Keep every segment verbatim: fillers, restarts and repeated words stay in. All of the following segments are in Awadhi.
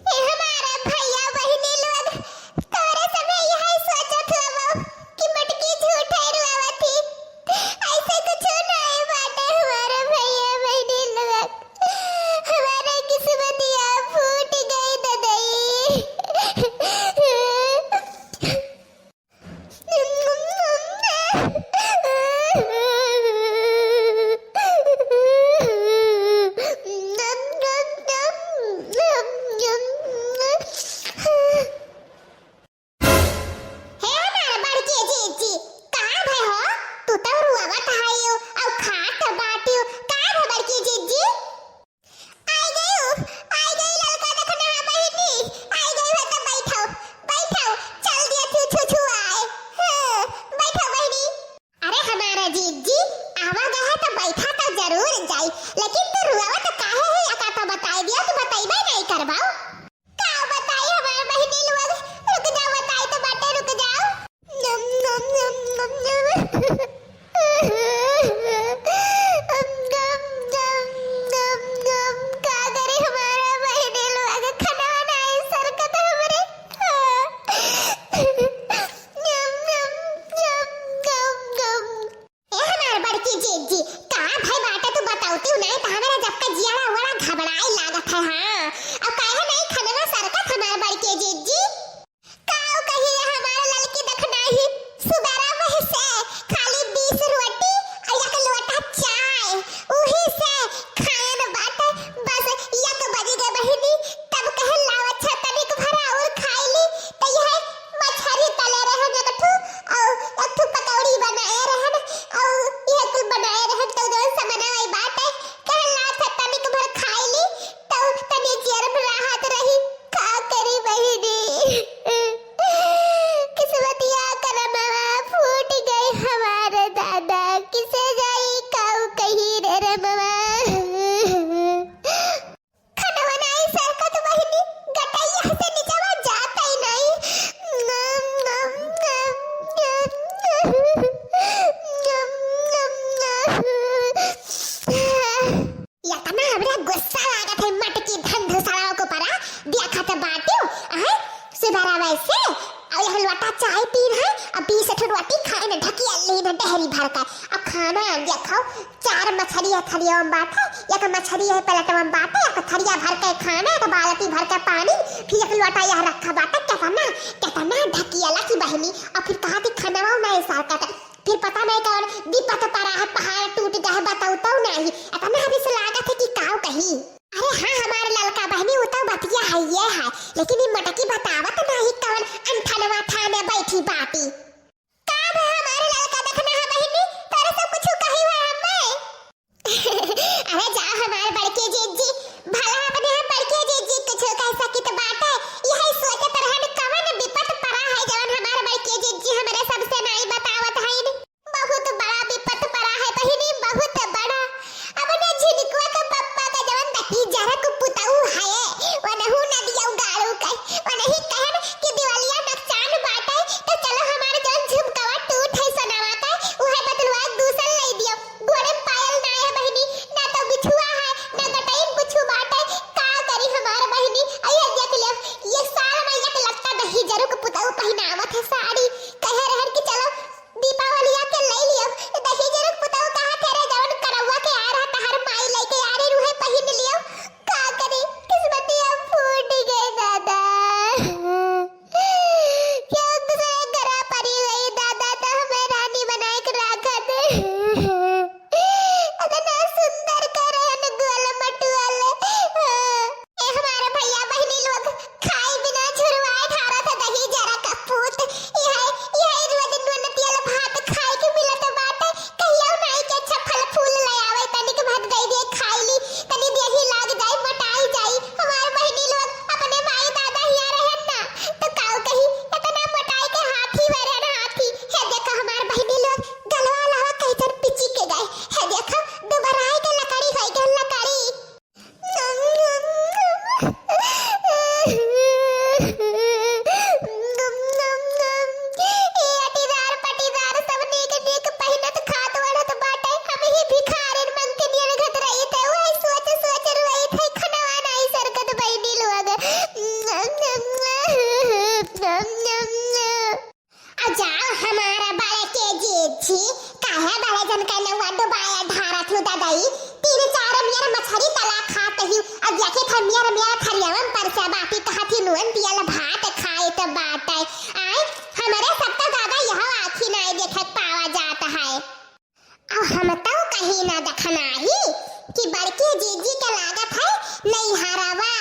ए हमारा भैया बहिनी लोग, तोरे सभे यही सोचत होबो कि मटकी झूठे रोवत ही। ऐसे कुछ नहीं बाटे हमारा भैया बहिनी लोग। हमारे किस्मतिया फूट गई ददई। हे हमार बड़की जीजी, का भय हो? तू तो रुआवत हइयो अउ खात बाटियो। का भय बड़की जीजी? आई गई, आई गई ललका दखना बहिनी, आई गई हो तो बैठो, बैठो, चल दिया थी छुछुआए। हाँ, बैठो बहिनी। अरे हमारा जीजी, आवा गए है तो बैठा तो जरूर जाई, लेकिन तू रुआवत काहे है, एका तो बताई दिया, तू बतइबे नहीं करबाऊ। का बताई हमार बहिनी लोग, रुक जाओ, बताई तो बाटे, रुक जाओ। नम, नम, नम, नम, नम। नम, नम, नम, नम, नम। का करे हमारा बहिनी लोग, खनवा नाई सरकत हमरे। नम, नम, नम, नम, नम। ए हमार बड़की जीजी, का भय बाटे तू बतौती नहीं त हमरा जब का जियारा उड़ा घबराए लागत है, हाँ। अब काहे नहीं खनवा सरकत हमार बड़की जीजी? काऊ कही रे हमार ललकी दखना ही, सुबेरा वही से खाली बीस रोटी अउ एक लोटा चाय, उही से खायन बाटे, बस एक बज गए बहिनी, तब कहे लावा अच्छा तनिक भरा और खाई ली, त यह मछरी तले रहन एक ठू, अउ एक ठू पकौड़ी बनाए रहन, अउ यह कुल बनाए रहन, त जौन समनवा ई बाटे, कहे लावा अच्छा तनिक भर खाई ली, त तनी जियर में राहत रही। का करी बहिनी, किस्मतिया करमवा फूट गई हमार दादा, किसे जाई काऊ कही रे रमवा। खनवा नाई सरकत बहिनी, गटैया से निचवा जात ही नाई। नम, नम, नम, नम। इतना हमरा गुस्सा लागत है मटकी धंधुसड़ाओ को परा, देखत बाटियो, अहै, सुबेरा वैसे, अउ यह लोटा चाय पीन है, अउ बीस ठो रोटी खाइन ढकिया लीन डेहरी भर के, अउ खाना देखो, चार मछरी है थरिया में बाटे, एक मछरी है प्लेटवा में बाटे, एक थरिया भर के खाना, एक बाल्टी भर के पानी, फिर एक लोटा यह रखा बाटे, केतना, केतना ढकियाला की बहिनी, अउ फिर कहा थी खनवा नहीं सरकत, फिर पता नहीं कौन विपत परा है, पहाड़ टूट गए, बताऊ तो नहीं, इतना रिस लागत है कि काऊ कही। अरे हाँ, हमार ललका बहिनी, उ तो बतिया है ये है, लेकिन ये मटकी बतावत नहीं कौन अनठनवा थाने बैठी बाटी। का बे हमार ललका दखना है बहिनी, तोरे सब कुछ कही है हमें? अरे जा हमार बड़के जीजी, भला अपने हम बड़के जीजी कुछ कह सकित बाटे, यही सोचत रहन कवन विपत परा है जवन हमार बड़के जीजी हमरे सबसे नाई बतावत हईन। बहुत बड़ा विपत परा है बहिनी, बहुत बड़ा। अपने झिनकुआ के पप्पा का जवन दही जरक पुतऊ है, वनहू नदिया गाड़ू के, वनही कहन ई अटीदार पटीदार सब नीक नीक पहिनत खात ओढ़त बाटे, हम ही भिखारिन मंगनियन घतरइत है, उहै सोच सोच रोइत है, खनवा नाहीं सरकत बहिनी लोग। आ जाओ हमार बड़की जीजी, काहे बड़े जन के नौआ डुबाया ढारत हूँ ददई? तीन चार मेर मछरी तला खात ही, अब देखे थे मेर मेर थरियावन पर से बाटी कहत ही नून तियल भात खाइत बाटे। आय, हमरे सब तो दादा यह आँखी नाहीं देखे पावा जात है। अब हम तो कहीं ना देखनाही कि बड़की जीजी के लागत है नैहरवा,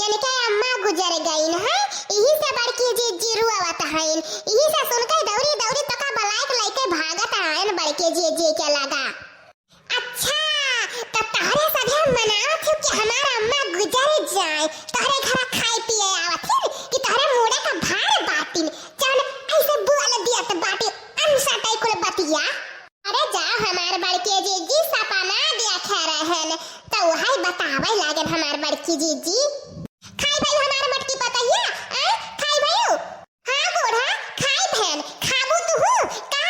इनके अम्मा गुजर गईन है, इही से बड़की जीजी रुआवत हईन, इही से सुन के दौरी दौरी तोका बलाइक लइके भागत आयन बड़की जीजी के लगा। अच्छा, तो तहरे सभे मनावत हो कि हमार अम्मा गुजर जाए, तहरे घरा खाए पिए आवत हिन कि तहरे मुड़े का भार बाटिन, जौन ऐसे बोल दियत बाटी अनसटै कुल बतिया। अरे जा हमार बड़की जीजी सपना देखे रहन, तो वही बतावे लागन हमार बड़की जीजी। खाई भइउ हमार मटकी पतहिया, आय, खाई भइउ? हाँ बूढ़ा, खाई भैन, खाबू तुहू? का?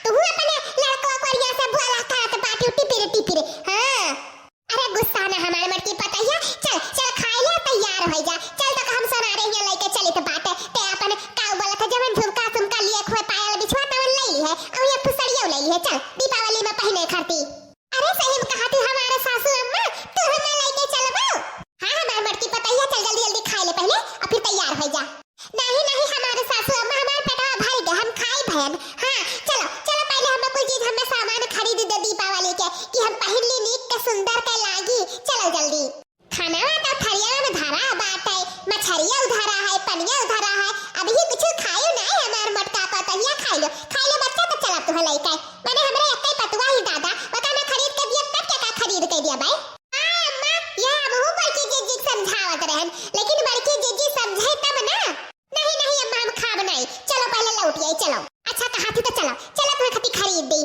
तुहू अपने लड़को कोरिया से बोला करत बाटू टिपिर टिपिर, हाँ? अरे गुस्सा ना हमार मटकी पतहिया, चल, चल खाए ले तैयार होइ जा, चल तो हम सोनारे हियाँ लइके चलित बाटे, ते अपन काऊ बोलत है, जवन झुमका सुमका लिए खुए पायल बिछुआ तवन लइ ली है, और ये फुसड़ियो लइ ली है, चल दीपावली में पहिने खरती। अरे सही में कहा थी हमारे सासू अम्मा, तू हमें लइके चलबो? हाँ हमार मटकी पतहिया, चल जल्दी जल्दी खाए ले पहिले और फिर तैयार होइ जा। नहीं नहीं हमारे सासू अम्मा, हमार पेटवा भर गए, हम खाई भैन। हाँ चलो चलो पहिले हमें कुल चीज हमें सामान खरीद दे दीपावली के कि हम पहिन ली नीक के सुंदर के लागी। चलो जल्दी। खानावा तो थरिया में धरा बाटे, मछरिया उधरा है, पनिया उधरा है, अभी कुछ खायो नहीं हमार मोटका पतहिया। खाई लो खाई लो बच्चा, तो चला तुहे लइके, माने हमरे एक्कै पतुआ ही दादा, ओका ना खरीद के दिया तब के का खरीद के दिया भाई? हाँ अम्मा, यह हमहू बड़की जीजी के समझावत रहन, लेकिन बड़की जीजी समझे तब ना। नहीं नहीं अम्मा हम खाब नहीं, चलो पहिले लौट आई चलो। अच्छा कहा थी तो चलो चलो तुहे खती खरीद दी।